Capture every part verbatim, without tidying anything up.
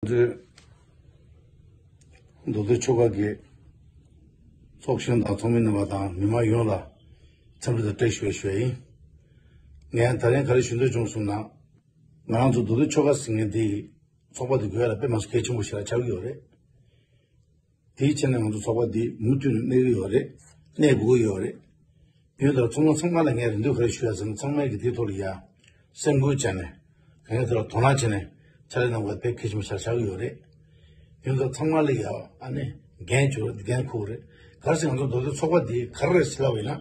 ཚོས་མདོ་སྟོད་ཆོལ་ཁ་གི་ཚོགས་གཞོན་དང་ཚོགས་མི་རྣམ་པ་དང་མི་མང་ཡོངས་ལ་འཚམས་འདྲི་དང་བཀྲ་ཤིས་བདེ་ལེགས་ཞུ་ཡ་ཡིན། ངས་ད་རིང་ག་རེ་ཞུ་འདོད་བྱུང་སོང་ན། ང་རང་ཚོ་མདོ་སྟོད་ཆོལ་ཁ་ཟེར་མཁན་འདི་ཚོགས་པ་འདི་དགོས་ཡ་ལ་དཔེ་མ་སྲིད་གལ་ཆེན་པོ་ཞིག་ལ་ཆགས་ཀྱི་ཡོད་རེད། དེའི་ཆ་ནས་ང་ཚོ་ཚོགས་པ་འདི་མུ་མཐུད་ནས་གནས་ཀྱི་ཡོད་རེད། གནས་དགོས་ཀྱི་ཡོད་རེད། ཡིན་ད་ཚང་མ་ཚང་མ་ལ་ངས་རེ་འདུན་ག་རེ་ཞུ་ཡ་ཟེར་ན། ཚང་མས་ཀྱི་དེའི་ཐོག་ལ་ཡ་སེམས་ཁུར་བྱས་ནས་གང་ཡིན་དེ་ལ་དོ་སྣང་བྱས་ནས་ཕྱག་ལས་གནང་དགོས་པ་དཔེ་གལ་ཆེན་པོ་ཆགས་ཆགས་ཀྱི་ཡོད་རེད། ཡིན་ད་ཚང་མ་ལ་ཡ་ཨ་ནི་འགན་བྱོས་རེད། འགན་འཁུར་རེད། ག་རེ་ཟེར་ང་ཚོ་མདོ་སྟོད་ཚོགས་པ་འདི་ག་རེ་རེད་ཟེར་ལབ་པ་ཡིན་ན།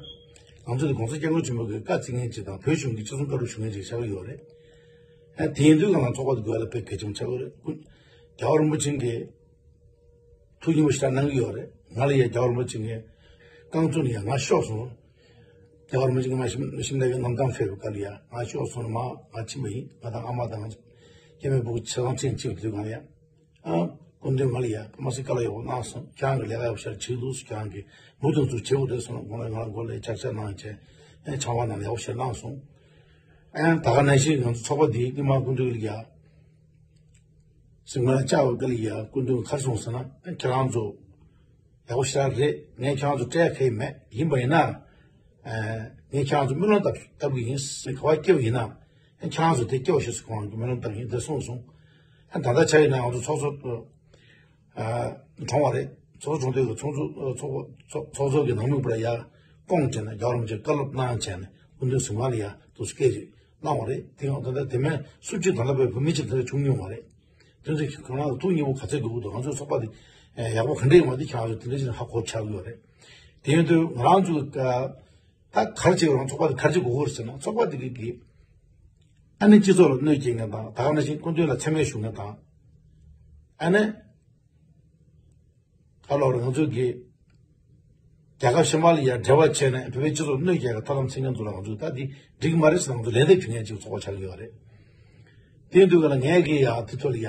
ང་ཚོ་འདི་༸གོང་ས་༸སྐྱབས་མགོན་ཆེན་པོ་གི་བཀའ་བརྩི་མཁན་ཅིག་དང་བོད་གཞུང་གི་སྤྱི་ཚོགས་བཀའ་སྒྲུབ་ཞུ་མཁན་ཅིག་ཆགས་ཀྱི་ཡོད་རེད། ཨ་དེ་ཡིན་དུས་ང་ཚོ་ཚོགས་པ་འདི་དགོས་ཡ་ལ་དཔེ་གལ་ཆེན་པོ་ཆགས་ཀྱི་ཡོད་རེད། རྒྱལ་བ་རིན་པོ་ཆེ་གིས་ཐུགས་མཉེས་པོ་ཞེ་དྲག་གནང་གི་ཡོད་རེད། ང་ལ་ཡ་རྒྱལ་བ་རིན་པོ་ཆེ་གིས་རྐང་བཙུགས་ནས་ཡ་ང་ཤོར་སོང་། རྒྱལ་བ་རིན་པོ་ཆེ་གིས་ང་ཤིམ་ཤིམ་ལ་གི་གནམ་ཐང་ཕེབས་པའི་སྐབས་ལ་ཡ་ང་ཤོར་སོང་ནས་མར་ང་ཕྱིན་པ་ཡིན། ང་དང་ཨ་མ་དང་སྐྱེ་དམན་ཕྲུ་གུ་ཆ་ཚང་ཕྱིན་ཕྱིན་པའི་དུས་སྒང་ལ་ཡ། ཨ་སྐུ་མདུན་ང་ལ་ཡ་དམར་སེར་དཀའ་ལས་ཡག་པོ་གནང་སོང་། ཁྱེད་རང་གི་ལས་ཀ་ཡག་པོ་ཞེ་དྲག་བྱེད་འདུག་ཟེར། ཁྱེད་རང་གིས་མུ་མཐུད་ཚུར་བྱེད་དགོས་རེད་ཟེར་ནས་དགོངས་ལ་ང་ལ་མགོ་ལ་ཕྱག་འཚལ་གནང་བྱས། ཨ་ཆང་བ་ནང་ལ་ཡག་པོ་ཞེ་དྲག་གནང་སོང་། ཨ་ཡང་ད་ག་ནང་བཞིན་ང་ཚོ་ཚོགས་པ་འདིའི་སྔོན་མ་སྐུ་མདུན་ལ་ཡ་སེམས་ཁ་ལ་བཅར་བའི་སྐབས་ལ་ཡ་སྐུ་མདུན་ག་རེ་གསུངས་ཟེར་ན། ཨ་ཁྱེད་རང་ཚོ་ཡག་པོ་ཞེ་དྲག་རེད། ངས་ཁྱེད་རང་ཚོ་སྤྲད་ཁེལ་མེད། ཡིན་པ་ཡིན་ན། ཨ་ངས་ཁྱེད་རང་ཚོ་སྨོན་ལམ་བཏབ་བཏབ་གི་ཡིན། ག་པར་སྐྱེལ་བ་ཡིན་ན། ཨ་ཁྱེད་རང་ཚོ་དེ་སྐྱེལ་བ་ཤོག་ཟེར་ཁོང་གིས་སྨོན་ལམ་བཏབ་ཡིན་དེ་གསུངས་སོང་། ཨ་ད་ལྟ་ཆ་ཡིན་ན་ང་ཚོ་ཚོགས་གཙོ་ཨ་གྲོངས་པ་རེད། ཚོགས་གཙོ་གྲོངས་དུས་ཀྱི་ཚོགས་གཙོ་ཚོགས་ཚོགས་ཚོགས་གཙོ་གི་ནང་མི་པར་ཡར་བསྐོངས་བྱས་ནས་རྒྱལ་བ་རིན་པོ་ཆེར་བཀའ་སློབ་གནང་བྱས་ནས་སྐུ་མདུན་གཟིམ་ཁང་ལ་ཡར་འདུག་སེ་སྐད་ཅིག་གནང་བ་རེད། དེ་ཡང་ད་ལྟ་དེ་མིན་སུ་གཅིག་ད་ལྟ་བའི་བོད་མི་གཅིག་དེ་འདྲ་བྱུང་མྱོང་བ་རེད། དེ་ཚོ་ཁྱེད་རང་ལ་ཐུགས་མཉེས་པོ་ག་ཚད་དགོས་ཀྱི་འདུག་ང་ཚོའི་ཚོགས་པ་འདི་ཡག་པོ་ག་འདྲ་ཡོང་བ་འདི་ཁྱེད་རང་ཚོས་དེ་འདྲ་ཞིག་ཧ་གོ་ཆགས་ཡོད་རེད། དེ་ཡིན་དུས་ང་རང་ཚོས་ད་ག་རེ་བྱེད་རང་ཚོགས་པ་འདི་ག་རེ་བྱེད་དགོས་ཀྱི་རེད་ཟེར་ན། ཚོགས་པ་འདི་གི་གི་ཨ་ནི་སྤྱི་ཚོགས་ལ་གནོད་སྐྱེལ་མཁན་དང་། ད་ག་ནང་བཞིན་སྐུ་མདུན་ལ་མཚན་སྨད་ཞུ་མཁན་དང་། ཨ་ནི་ག་ལོར་ང་ཚོས་གི་རྒྱལ་ཁབ་གཞན་པ་ལ་ཡང་འབྲེལ་བ་བྱས་ནས་བོད་པའི་སྤྱི་ཚོགས་གནོད་སྐྱེལ་ག་ཐབས་ལམ་འཚོལ་མཁན་ཚོ་ལ་ང་ཚོས་ད་འདི་འགྲིག་གི་མ་རེད་ཟེར་ནས་ང་ཚོ་ལན་འདེབས་ཞུ་མཁན་ཅིག་ཚོགས་པ་ཆགས་ཀྱི་ཡོད་རེད། དེ་ཡིན་དུས་ག་ལ་ངས་གི་ཡ་དེ་ཚོ་ལ་ཡ་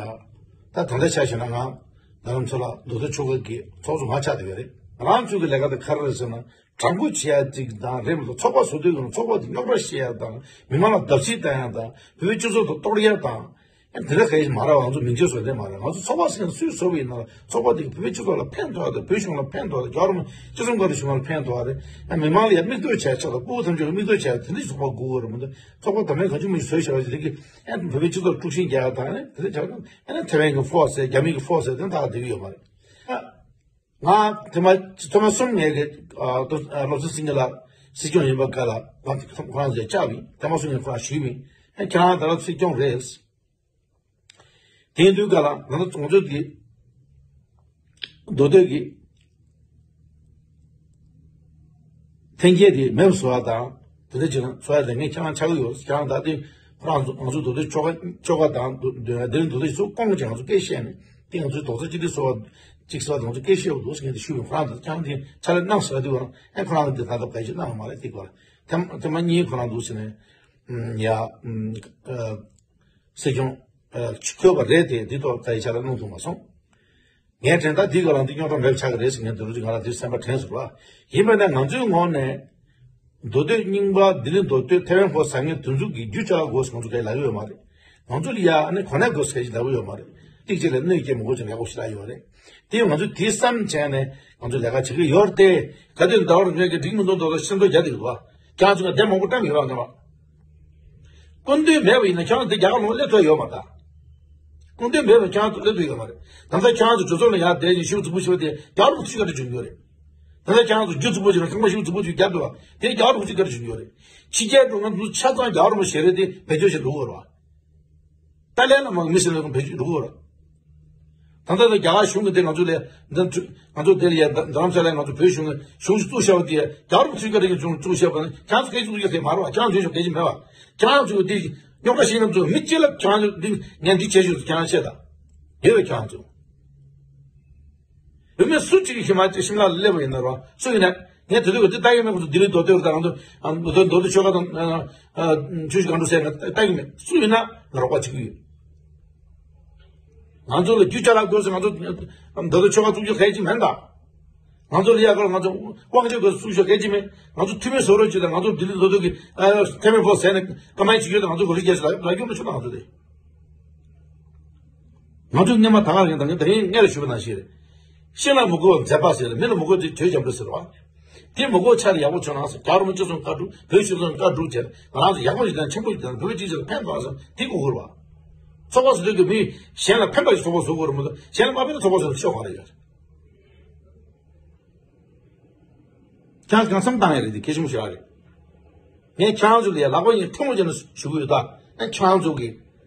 ད་ད་ལྟ་ཆ་བཞག་ན་ང་རྡ་རམ་ས་ལ་མདོ་སྟོད་ཆོལ་ཁ་གི་ཚོགས་གཙོ་ང་ཆགས་བསྡད་ཡོད་རེད། ང་རང་ཚོའི་གི་ལས་ཀ་དེ་ག་རེ་རེད་ཟེར་ན། དྲག་པོ་བྱེད་ཡ་ཅིག་དང་རེད་མ་གཏོགས། ཚོགས་པ་བཟོ་དུས་ཀྱང་ཚོགས་པ་དེ་རྙོག་དྲ་བཤད་ཡ་དང་། མི་མང་ལ་བརྡབ་གསིག་བཏང་ཡ་དང་། བོད་པའི་སྤྱི་ཚོགས་དེ་གཏོར་ཡ་དང་། ཨ་དེ་འདྲ་ག་ཡེ་མ་རེད། ང་ཚོ་མིང་ཆེ་བཟོ་དེ་མ་རེད། ང་ཚོ་ཚོགས་པ་ཟེར་མཁན་སུས་བཟོས་པ་ཡིན་ན་ལ། ཚོགས་པ་དེ་བོད་པའི་སྤྱི་ཚོགས་ལ་ཕན་ཐོགས་ཡ་དང་། བོད་གཞུང་ལ་ཕན་ཐོགས་ཡ་དང་། རྒྱལ་བ་རིན་པོ་ཆེ་སྲུང་སྐར་ཞུ་མཁན་ལ་ཕན་ཐོགས་ཡ་རེད། ཨ་མི་མང་ལ་ཡ་མིག་ལྟོས་བྱས་ཆོག་དང་། སྤུ་གུ་ཐམས་ཅད་ལ་མིག་ལྟོས་བྱས་དེ་འདྲ་ཞིག་ཚོགས་པ་དགོས་ཀྱི་རེད་མ་གཏོགས། ཚོགས་པ་དང་མི་གང་བྱུང་མི་བཟོས་བཞག་པ་ཞིག་རེད་གི། ཨ་བོད་པའི་སྤྱི་ཚོགས་ལ་དཀྲུག་ཤིང་རྒྱག་ཡ་དང་། ཨ་དེ་འདྲ་བྱས་ཨ་ནི་ཐེ་ཝན་གི་ཧྥོ་སི་ཟེར། རྒྱ་མི་གི་ཧྥོ་སི་ཟེར་དེ་འདྲ་ད་ག་འགྲིག་གི་ཡོད་མ་རེད། ཨ། ང་ཐེངས་མ་ཐེངས་མ་གསུམ་ངས་ཀྱི་ཨ་ཏོ་ཨ་བློ་བཟང་སེང་གེ་ལགས་སྲིད་སྐྱོང་ཡིན་པ་སྐབས་ལ་ང་ཁོ་རང་ཚོས་བཅར་བ་ཡིན། ཐེངས་མ་གསུམ་ངས་ཁོ་རང་ཞུས་པ་ཡིན། ཨ་ཁྱེད་རང་ད་ལྟ་སྲིད་སྐྱོང་རེད། དེ་ཡིན་དུས་སྐབས་ལ་ང་ཚོ་ང་ཚོ་གི་མདོ་སྟོད་ཀྱི་འཐེན་འཁྱེར་དེ་མེད་པ་བཟོ་བ་དང་། དེ་འདྲ་བྱས་ན་བཟོ་ཡ་དེ་ངས་ཁྱེད་རང་ཆགས་ཀྱི་ཡོད། ཁྱེད་རང་ད་ལྟ་ཁོ་རང་ཚོ་ང་ཚོ་མདོ་སྟོད་ཆོལ་ཁ་ཆོལ་ཁ་དང་དེ་རིང་མདོ་སྟོད་ཚོ་བསྐོང་བྱས་ང་ཚོ་སྐད་བཤད་ནས། དེ་ང་ཚོའི་རྡོག་རྩ་གཅིག་སྒྲིལ་བཟོ་བ་གཅིག་བཟོ་བ་དང་ཚོ་སྐད་བཤད་དགོས་འདུག་ཟེར་མཁན་དེ་ཞུས་པ་ཡིན། ཁོ་རང་ཚོ་ཀྱང་དེ་ཕྱག་ལས་གནང་ཟེར་དུས་ཁོ་རང་ཨེ་ཁོ་རང་གིས་དེ་ད་ལྟ་ག་ཞིག་གནང་བ་མ་རེད། དེ་སྐོར་ཐེངས་ཐེངས་མ་གཉིས་ཁོ་རང་འདུག་ཟེར་ནས་ཡ་སྲིད་སྐྱོང་འཁོད་པ་རེད་དེ། དེ་ཐོག་ག་ཞིག་ཕྱག་ལས་གནང་ཐུབ་མ་སོང་། ངས་དྲན་ད་འདི་ག་རང་འདི་རྙོག་དྲ་མེད་པ་ཆགས་ཀྱི་རེད་ཟེར་མཁན་དེ་རུ་ཅིག་ང་ལ་འདི་སེམས་པ་དྲན་སོང་བ། ཡིན་པ་ན་ང་ཚོའི་ངོས་ནས། མདོ་སྟོད་རྙིང་པ་ལྡི་ལི་མདོ་སྟོད་ཐེ་ཝན་ཧྥོ་སི་ཟེར་མཁན་དེ་ཚོ་གི་རྒྱུ་ཅ་ལག་དགོས་ཟེར་ང་ཚོ་གས་ལབ་ཀྱི་ཡོད་མ་རེད། ང་ཚོ་ལ་ཡ་ཨ་ནི་གོ་གནས་དགོས་ཟེར་ཞིག་ལབ་ཀྱི་ཡོད་མ་རེད། ཏིག་ཅིག་ལ་གནོད་སྐྱེལ་མི་དགོས་ཅིག་ཡག་པོ་ཞིག་ལབ་ཡོད་རེད། དེ་ང་ཚོས་དེ་བསམ་བྱས་ནས་ང་ཚོ་ལས་ཀ་བྱེད་ཀྱི་ཡོད་རེད་དེ། ག་དུས་ཟླ་བ་རུ་ཉོས་ཀྱི་འགྲིག་མི་འདུག་མདོག་མདོག་ཤིན་ཏུ་རྒྱ་དེ་གི་འདུག་བ། ཁྱེད་ཚོ་ལ་བདེ་མང་པོ་བཀྲམ་ཡོད་བ་ངེས་པ། སྐུ་མདུན་མེད་པ་ཡིན་ན་ཁྱེད་རང་འདི་རྒྱ་གར་ལ་སླེབས་ཐུབ་ཡོད་མ་རེད། སྐུ་མདུན་མེད་པ་ཁྱེད་རང་ཚོ་སླེབས་ཐུབ་ཡོད་མ་རེད། ད་ལྟ་ཁྱེད་རང་ཚོ་གྲོས་ཚོགས་ནང་ཡར་བསྡད་ནས་ཤིའུ་རྫིག་པོ་ཞིག་བ་དེ་རྒྱ་གར་ལ་ཚུད་ག་འདྲ་བྱུང་ཡོད་རེད། ད་ལྟ་ཁྱེད་རང་ཚོ་རྒྱུ་རྫིག་པོ་ཞིག་དང་ཁང་པ་ཤིའུ་རྫིག་པོ་ཞིག་བརྒྱབ་འདུག་བ། དེ་རྒྱ་གར་ལ་ཚུད་ག་འདྲ་བྱུང་ཡོད་རེད། ཕྱི་རྒྱལ་འགྲོ་ང་ཚོ་ཆ་ཚང་རྒྱ་གར་མི་ཞེ་རེད་དེ་བེད་སྤྱོད་བྱེད་འགྲོ་གི་ཡོད་རེད་བ། ཏཱ་ལའི་བླ་མ་མི་སེར་ལ་བེད་སྤྱོད་འགྲོ་གི་ཡོད་རེད། ད་ལྟ་རྒྱ་གར་གཞུང་གིས་དེ་ང་ཚོ་ལ་འདི་ང་ཚོ་དེ་ལ་ཡ་རྡ་རམ་ས་ལའི་ང་ཚོ་བོད་གཞུང་གིས་གཞུང་ཞིག་བཙུགས་བཞག་པ་དེ་རྒྱ་གར་ཚུད་ག་རེ་གི་གཞུང་བཙུགས་བཞག་པ་ནི་ཁྱེད་ཚོ་སྐད་ཆ་བཙུགས་རྒྱུ་དེ་མ་རེད་བ། ཁྱེད་ཚོ་ཞུ་སྐད་ཆ་མེད་བ། ཁྱེད་ཚོ་དེ་རྙོག་དྲ་ཞིག་ནམ་ཚོ་མི་གཅིག་ལ་ཁྱེད་ཚོ་འདི་ངས་འདི་བྱས་ཞུ་ཁྱེད་ཚོ་བཤད་དང་། ཡོད་པས་ཁྱེད་ཚོ། བུད་མེད་སུ་གཅིག་གིས་ཧི་མ་ཅལ་ཤིམ་ལ་ལ་སླེབས་པ་ཡིན་ན་རོ་སུ་ཡིན་ན་ངས་དེ་དུས་ཀྱི་འདི་ལྟ་གི་མེད། ཁོ་ཚོ་ལྡི་ལི་མདོ་སྟོད་དང་ང་ཚོ་མདོ་མདོ་སྟོད་ཆོལ་ཁ་དང་ཆུ་བཞི་སྒང་དྲུག་ཟེར་ནས་ལྟ་གི་མེད། སུ་ཡིན་ན་ང་རོགས་པ་བྱེད་ཀྱི་ཡོད། ང་ཚོ་ལ་རྒྱུ་ཅ་ལག་དགོས་ཟེར་ང་ཚོ་མདོ་སྟོད་ཆོལ་ཁ་བཙུགས་རྒྱུ་གལ་ཆེ་མིན་ད། ང་ཚོ་ལ་ཡ་གོ་ལ་ང་ཚོ་དབང་ཆ་དགོས་བཙུགས་རྒྱུ་གལ་ཆེ་མིན། ང་ཚོ་འཐུས་མི་བཟོ་རོགས་བྱེད་དང་། ང་ཚོ་ལྡི་ལི་མདོ་སྟོད་ཀྱི་ཐེ་མེ་ཕོ་ཟེར་ནས་ཀ་མའི་བྱེད་རྒྱུ་དང་ང་ཚོ་གོ་ལི་རྒྱལ་ཞིག་ལ་ལ་རྒྱུ་མི་ཆུ་དང་ང་ཚོ་དེ། ང་ཚོ་སྔོན་མ་ད་ག་རང་ད་གིན་ད་གིན་སྔས་ལ་ཞུས་པ་ནང་བཞིན་རེད། ཤིང་ལ་མི་དགོས་པ་མཛེས་པ་ཟེར་རེད། མི་ལ་མི་དགོས་དེ་དོས་རྒྱབ་འགྲོ་ཟེར་བ། དེ་མི་དགོས་ཆ་ལ་ཡག་པོ་བྱུང་ན་ཟེར། རྒྱལ་བ་རིན་པོ་ཆེ་གསུང་བཀའ་སྒྲུབ། བོད་ཆོས་གསུང་བཀའ་སྒྲུབ་བྱས། ང་རང་ཚོ་ཡག་པོ་ཞིག་དང་ཆེན་པོ་ཞིག་དང་བོད་པའི་སྤྱི་ཚོགས་ལ་ཕན་ཐོགས་ཟེར་དེ་དགོས་དགོས་རེད་བ། ཚོགས་པ་ཟེར་དུས་ཀྱི་མི་གཞན་ལ་ཕན་པ་ཞིག་ཚོགས་པ་བཟོ་དགོས་རེད་མི་འདུག་གཞན་ལ་མ་ཕན་ན་ཚོགས་པ་བཟོས་ན་ཤོག་གང་རེད་ཡོད་རེད། ཁྱེད་རང་གང་བསམ་བཏང་ཡ་རེད། དེ་གལ་ཆེན་པོ་ཞིག་རེད། ངས་ཁྱེད་རང་ཚོ་ལ་ཡ་ལག་པ་གཉིས་ཐལ་མོ་སྦྱར་ནས་ཞུ་གི་ཡོད་ད། ཨ་ཁྱེད་རང་ཚོ་གི་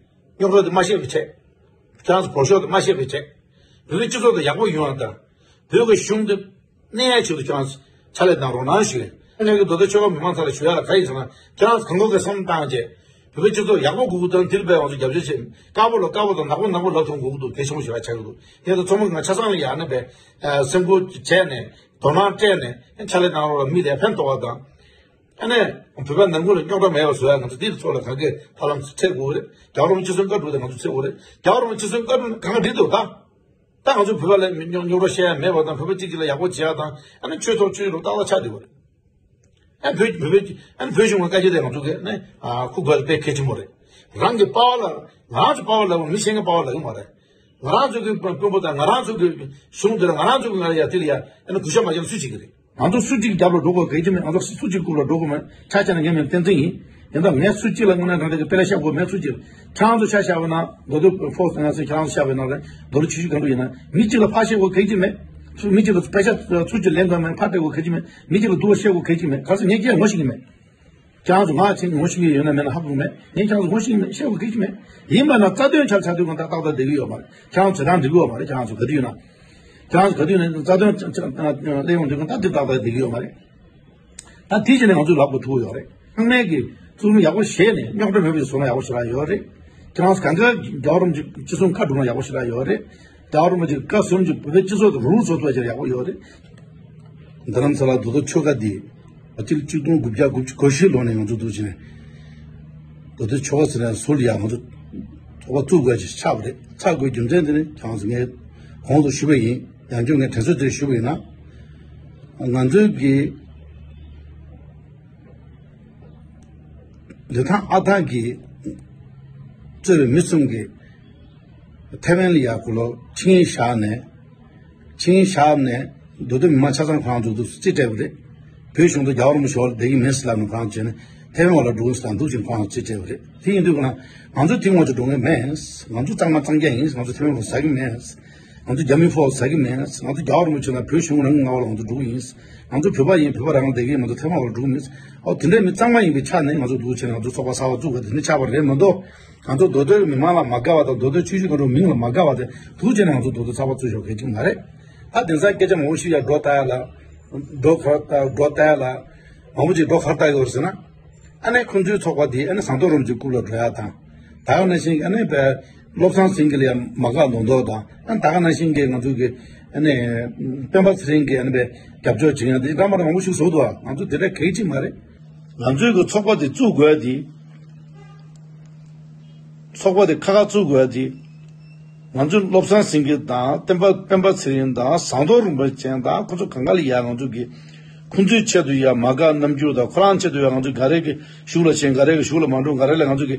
རྙོག་དྲ་དེ་མ་ཤེས་པའི་ཆེད། ཁྱེད་རང་ཚོ་བོད་ཤོག་དེ་མ་ཤེས་པའི་ཆེད། བོད་པའི་སྤྱི་ཚོགས་དེ་ཡག་པོ་ཡོང་ཡ་དང་། བོད་ཀྱི་གཞུང་དེ་གནས་ཡ་ཆེད་དུ་ཁྱེད་རང་ཚོ་ཕྱག་ལས་གནང་རོགས་གནང་ཞུ་ཡ། ངས་ཀྱི་མདོ་སྟོད་ཆོལ་ཁ་མི་མང་ཚོ་ལ་ཞུ་ཡ་ལ་ག་ཡིན་ཟེར་ན། ཁྱེད་རང་ཚོ་གང་ག་གི་བསམ་བཏང་བྱས། བོད་པའི་སྤྱི་ཚོགས་ཡག་པོ་དགོས་ཀྱི་དང་། དེ་ལ་བས་ང་ཚོ་རྒྱབ་སྐྱོར་བྱེད། དཀར་པོ་ལ་དཀར་པོ་དང་ནག་པོ་ནག་པོ་ལབ་ཐུབ་དགོས་ཀྱི་འདུག་གལ་ཆེན་པོ་ཞིག་ལ་ཆགས་ཀྱི་འདུག་དེ་ཚོ་ཚང་མ་ང་ཆ་ཚང་ལ་ཡ་ནས་པས་སེམས་ཁུར་བྱས་ནས་དོ་སྣང་སྤྲད་ནས་ཕྱག་ལས་གནང་རོགས་ལ་མི་དེ་ཕན་ཐོགས་པ་དང་། ཨ་ནས་བོད་པ་ནང་ཁུལ་ལ་རྙོག་དྲ་མེད་པ་བཟོ་ཡ་ང་ཚོ་འདི་ཚོ་ལ་གང་གས་ཧ་ལམ་འཕྲད་དགོས་རེད། རྒྱལ་བ་རིན་པོ་ཆེ་གསུང་བཀའ་སྒྲུབ་དེ་ང་ཚོ་འཕྲད་དགོས་རེད། རྒྱལ་བ་རིན་པོ་ཆེ་གསུང་བཀའ་སྒྲུབ་ན་གང་འགྲིག་འདུག་ད། ད་ང་ཚོ་བོད་པ་ལ་རྙོག་རྙོག་དྲ་བཤད་ཡ་མེད་པ་དང་། བོད་པ་གཅིག་གཅིག་ལ་ཡག་པོ་བྱེད་ཡ་དང་། ཨ་ནི་ཆོས་ཐོག་ཆོས་ལུགས་ཏག་ཏག་ཆགས་བསྡད་པ་རེད། ཨ་བོད་བོད་བོད་ཨ་ནི་བོད་གཞུང་ལ་བཀའ་རྒྱ་དེ་ང་ཚོ་གིས་ཨ་ནི་ཨ་ཁུ་དགོས་དཔེ་གལ་ཆེན་པོ་རེད། རང་གི་པ་ཕ་ལ་ང་རང་ཚོ་པ་ཕ་ལབ་མི་གཞན་གྱི་པ་ཕ་ལབ་ཡོད་མ་རེད། ང་རང་ཚོ་གི་དཔོན་པོ་དང་ང་རང་ཚོ་གི་གཞུང་དེ་ལ་ང་རང་ཚོ་གི་ང་ལ་ཡ་དེ་ལ་ཡ་ཨ་ནི་གུས་ཞབས་མ་བྱས་ན་སུ་བྱེད་ཀྱི་རེད། ང་ཚོ་སུ་གཅིག་རྒྱབ་ལ་འགྲོ་དགོས་གལ་ཆེ་མེད། ང་ཚོ་སུ་གཅིག་རྐུབ་ལ་འགྲོ་དགོས་མེད། ཆ་བཞག་ན་ངས་མིན་བསྟན་འཛིན་ཡིན། ཡིན་ད་ངས་སུ་གཅིག་ལ་དངོས་གནས་དྲང་གནས་ཀྱི་དཔེ་ལ་བཤད་དགོས་མེད། སུ་གཅིག་ལ་ཁྱེད་རང་ཚོ་ཆ་བཞག་པ་ན་མདོ་སྟོད་ཕོགས་ང་ཚོས་ཁྱེད་རང་ཚོ་བཤད་པའི་ནང་ལ་མདོ་ལ་ཆུ་ཤུལ་གང་འགྲོ་ཡིན་ན་མི་གཅིག་ལ་ཕར་བཤད་དགོས་གལ་ཆེ་མེད། སུ་མི་གཅིག་ལ་དཔེ་ཆ་ཚུར་གཅིག་ལེན་དགོས་མེད། ཕར་སྤྲད་དགོས་གལ་ཆེ་མེད། མི་གཅིག་ལ་སྡུག་པ་བཤད་དགོས་གལ་ཆེ་མེད། ག་ཚོད་ངས་ཁྱེད་ངོ་ཤེས་ཀྱི་མེད། ཁྱེད་རང་ཚོ་ང་ཚོ་ངོ་ཤེས་ཀྱི་ཡོད་ན་མེད་ན་ཧ་གོ་གི་མེད། ངས་ཁྱེད་རང་ཚོ་ངོ་ཤེས་ཀྱི་མེད། བཤད་དགོས་གལ་ཆེ་མེད། ཡིན་པ་ན་རྩ་དོན་ཆ་ཆ་དུས་གང་ལྟར་ཏག་ཏག་བསྡད་ཀྱི་ཡོད་མ་རེད། ཁྱེད་རང་ཚོ་དྲན་འགྲིག་གི་ཡོད་མ་རེད། ཁྱེད་རང་ཚོ་ག་དུས་ཡིན་ན། ཁྱེད་རང་ཚོ་ག་དུས་ཡིན་ན་རྩ་དོན་ཆ་ཆ་སླེབས་ཡོང་དུས་གང་ལྟར་འདི་ཏག་ཏག་བསྡད་ཀྱི་ཡོད་མ་རེད། ད་དེ་བྱས་ནས་ང་ཚོས་ལབ་དགོས་ཐུག་ཡོད་རེད། ཚང་མས་ཀྱི་ཚུགས་མི་ཡག་པོ་བྱས་ནས་རྙོག་དྲ་མེད་པ་ཞིག་བཟོ་ན་ཡག་པོ་ཞེ་དྲག་ཡོད་རེད། ཁྱེད་རང་ཚོ་གང་ག་རྒྱལ་བ་རིན་པོ་ཆེ་གསུང་བཀའ་སྒྲུབ་ན་ཡག་པོ་ཞེ་དྲག་ཡོད་རེད། རྒྱལ་བ་རིན་པོ་ཆེ་བཀའ་གསུམ་གྱི་བོད་པའི་སྤྱི་ཚོགས་དང་རུལ་བཟོ་ཐུབ་པ་ཞིག་ཡག་པོ་ཡོད་རེད། རྡ་རམ་ས་ལ་རྡོ་རྡོ་ཆོལ་ཁ་འདི་ཕྱི་ལོ་གཅིག་སྟོང་དགུ་བརྒྱ་དགུ་བཅུ་གོ་བཞི་ལོ་ནས་ང་ཚོ་འདུག་བྱས་ནས་རྡོ་རྡོ་ཆོལ་ཁ་ཟེར་ནས་ཟུར་ལ་ཡ་ང་ཚོ་ཚོགས་པ་བཙུགས་དགོས་ཅིག་ཆགས་པ་རེད། ཆགས་དགོས་རྒྱུ་མཚན་དེ་ནི་ཁྱེད་རང་ཚོ་ངས་གོང་དུ་ཞུས་པ་ཡིན། ཡང་བསྐྱར་ངས་དྲན་གསོ་དེ་ཞུས་པ་ཡིན་ན། ང་ཚོའི་གི་ལི་ཐང་ཨ་ཐང་གི་གཙོས་པའི་མི་གསུམ་གྱིས་ཐེ་ཝན་ལ་ཡ་གུ་ལོ་ཆིངས་ཡིག་བཞག་ནས། ཆིངས་ཡིག་བཞག་ནས་མདོ་སྟོད་མི་མང་ཆ་ཚང་ཁོ་རང་ཚོ་འདུག་རྩིས་སྤྲད་པ་རེད། བོད་གཞུང་དུ་རྒྱལ་བ་རིན་པོ་ཆེ་འོག་ལ་བསྡད་ཀྱི་མིན་ཟེར་ལབ་ནས་ཁོ་རང་ཚོ་བྱས་ནས་ཐེ་ཝན་འོག་ལ་འགྲོ་གི་ཟེར་འདུག་ཅིང་ཁོ་རང་ཚོ་རྩིས་སྤྲད་པ་རེད། དེ་ཡིན་དུས་ང་ང་ཚོ་ཐེ་ཝན་འོག་ལ་འགྲོ་མཁན་མེད། ང་ཚོ་གཙང་མ་གཙང་རྐྱང་ཡིན། ང་ཚོ་ཐེ་ཝན་འོག་ལ་ཟ་གི་མེད། ང་ཚོ་རྒྱ་མི་ཕོག་ཟ་གི་མེད། ང་ཚོ་རྒྱལ་བ་རིན་པོ་ཆེ་དང་བོད་གཞུང་རང་གི་མངའ་འོག་ལ་ང་ཚོ་འགྲོ་གི་ཡིན། ང་ཚོ་བོད་པ་ཡིན། བོད་པ་རང་ལ་བསྡད་ཀྱི་ཡིན། ང་ཚོ་ཐེ་ཝན་འོག་ལ་འགྲོ་གི་མིན། ཨོ་དེ་འདྲའི་མི་གཙང་མ་ཡིན་པའི་ཆ་ནས་ང་ཚོ་འདུག་བྱས་ནས་ང་ཚོ་ཚོགས་པ་གསར་པ་བཙུགས་པ་དེ་ནི་ཆགས་པ་རེད་མི་འདུག་ང་ཚོ་མདོ་སྟོད་མི་མང་ལ་མ་དགའ་བ་དང་མདོ་སྟོད་ཆོས་བརྒྱུད་ཁོང་ཚོའི་མིང་ལ་མ་དགའ་བ་དེ་འདུག་བྱས་ནས་ང་ཚོ་མདོ་སྟོད་ཚོགས་པ་བཙུགས་ཆོག་གལ་ཆེན་མ་རེད། ད་དེང་སང་སྐད་ཆ་མང་པོ་ཞིག་ཡ་སྒྲོ་བཏགས་ཡ་ལ། སྒྲོ་ག་རེ་བཏགས། སྒྲོ་བཏགས་ཡ་ལ། མང་པོ་ཅིག་སྒྲོ་ག་རེ་བཏགས་ཡོད་རེད་ཟེར་ན། ཨ་ནི་ཁོང་ཚོའི་ཚོགས་པ་འདི་ཨ་ནི་ཟམ་གདོང་རིན་པོ་ཆེའི་རྐུབ་ལ་འགྲོ་ཡ་དང་། ད་ག་ནང་བཞིན་ཨ་ནི་བལ་བློ་བཟང་སེང་གེ་ལ་ཡང་མ་དགའ་མདོག་མདོག་དང་། ཨ་ནི་ད་ག་ནང་བཞིན་གྱི་ང་ཚོ་གི་ཨ་ནི་སྤེན་པ་ཚེ་རིང་གི་ཨ་ནི་བལ་རྒྱབ་སྐྱོར་བྱེད་ཡ་འདི་འདྲ་མ་འདྲ་མང་པོ་ཞིག་བཟོ་འདུག་ཨ། ང་ཚོ་དེ་འདྲ་གལ་ཆེ་མ་རེད། ང་ཚོའི་གི་ཚོགས་པ་འདི་བཙུགས་དགོས་ཡ་འདི། ཚོགས་པ་དེ་ཁ་ཁ་བཙུགས་དགོས་ཡ་དེ། ང་ཚོས་བློ་བཟང་སེང་གེ་དང་སྤེན་པ་སྤེན་པ་ཚེ་རིང་དང་ཟམ་གདོང་རིན་པོ་ཆེ་དང་ཁོ་ཚོ་གང་ག་ལ་ཡ་ང་ཚོ་གི་ཁོ་ཚོའི་ཆེད་དུ་ཡ་མ་དགའ་རྣམ་འགྱུར་དང་། ཁོ་རང་ཆེད་དུ་ཡ་ང་ཚོ་འགའ་རེ་གི་གཞུག་ལ་ཕྱིན། འགའ་རེ་གི་གཞུག་ལ་མ་འགྲོ། འགའ་རེ་ལ་ང་ཚོ་གི་